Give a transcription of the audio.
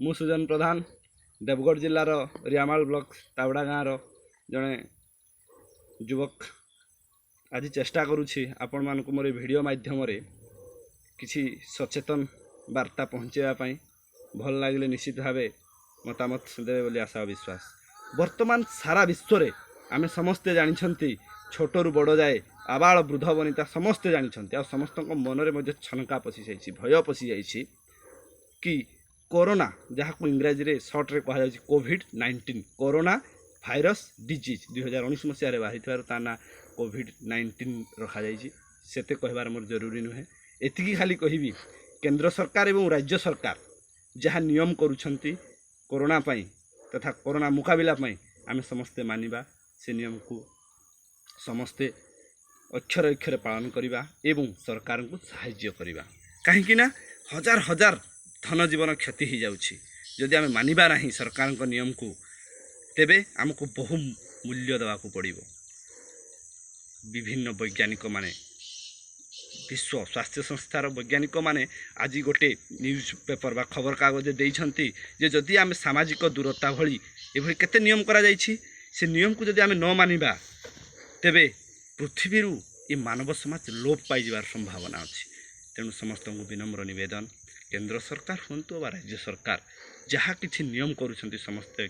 ମୁଁ ସୁଜନ ପ୍ରଧାନ, ଦେବଗଡ଼ ଜିଲ୍ଲାର ରିଆମାଳ ବ୍ଲକ ତାବଡ଼ା ଗାଁର ଜଣେ ଯୁବକ। ଆଜି ଚେଷ୍ଟା କରୁଛି ଆପଣମାନଙ୍କୁ ମୋର ଏ ଭିଡ଼ିଓ ମାଧ୍ୟମରେ କିଛି ସଚେତନ ବାର୍ତ୍ତା ପହଞ୍ଚାଇବା ପାଇଁ। ଭଲ ଲାଗିଲେ ନିଶ୍ଚିତ ଭାବେ ମତାମତ ଦେବେ ବୋଲି ଆଶା ଓ ବିଶ୍ୱାସ। ବର୍ତ୍ତମାନ ସାରା ବିଶ୍ୱରେ ଆମେ ସମସ୍ତେ ଜାଣିଛନ୍ତି, ଛୋଟରୁ ବଡ଼ ଯାଏ, ଆବାଳ ବୃଦ୍ଧ ବନିତା ସମସ୍ତେ ଜାଣିଛନ୍ତି, ଆଉ ସମସ୍ତଙ୍କ ମନରେ ମଧ୍ୟ ଛନକା ପଶିଯାଇଛି, ଭୟ ପଶିଯାଇଛି କି କରୋନା, ଯାହାକୁ ଇଂରାଜୀରେ ସର୍ଟରେ କୁହାଯାଉଛି କୋଭିଡ଼-19, କରୋନା ଭାଇରସ୍ ଡିଜିଜ୍, 2019 ମସିହାରେ ବାହାରିଥିବାରୁ ତା ନାଁ କୋଭିଡ଼-19 ରଖାଯାଇଛି। ସେତେ କହିବାର ମୋର ଜରୁରୀ ନୁହେଁ। ଏତିକି ଖାଲି କହିବି, କେନ୍ଦ୍ର ସରକାର ଏବଂ ରାଜ୍ୟ ସରକାର ଯାହା ନିୟମ କରୁଛନ୍ତି କରୋନା ପାଇଁ ତଥା କରୋନା ମୁକାବିଲା ପାଇଁ, ଆମେ ସମସ୍ତେ ମାନିବା। ସେ ନିୟମକୁ ସମସ୍ତେ ଅକ୍ଷରେ ଅକ୍ଷରେ ପାଳନ କରିବା ଏବଂ ସରକାରଙ୍କୁ ସାହାଯ୍ୟ କରିବା, କାହିଁକି ନା ହଜାର ହଜାର ଧନ ଜୀବନ କ୍ଷତି ହେଇଯାଉଛି। ଯଦି ଆମେ ମାନିବା ନାହିଁ ସରକାରଙ୍କ ନିୟମକୁ, ତେବେ ଆମକୁ ବହୁ ମୂଲ୍ୟ ଦେବାକୁ ପଡ଼ିବ। ବିଭିନ୍ନ ବୈଜ୍ଞାନିକମାନେ, ବିଶ୍ୱ ସ୍ୱାସ୍ଥ୍ୟ ସଂସ୍ଥାର ବୈଜ୍ଞାନିକମାନେ ଆଜି ଗୋଟେ ନ୍ୟୁଜ୍ ପେପର୍ ବା ଖବରକାଗଜ ଦେଇଛନ୍ତି ଯେ ଯଦି ଆମେ ସାମାଜିକ ଦୂରତା ଭଳି ଏଭଳି କେତେ ନିୟମ କରାଯାଇଛି, ସେ ନିୟମକୁ ଯଦି ଆମେ ନ ମାନିବା, ତେବେ ପୃଥିବୀରୁ ଏ ମାନବ ସମାଜ ଲୋପ ପାଇଯିବାର ସମ୍ଭାବନା ଅଛି। ତେଣୁ ସମସ୍ତଙ୍କୁ ବିନମ୍ର ନିବେଦନ, କେନ୍ଦ୍ର ସରକାର ହୁଅନ୍ତୁ ବା ରାଜ୍ୟ ସରକାର, ଯାହା କିଛି ନିୟମ କରୁଛନ୍ତି, ସମସ୍ତେ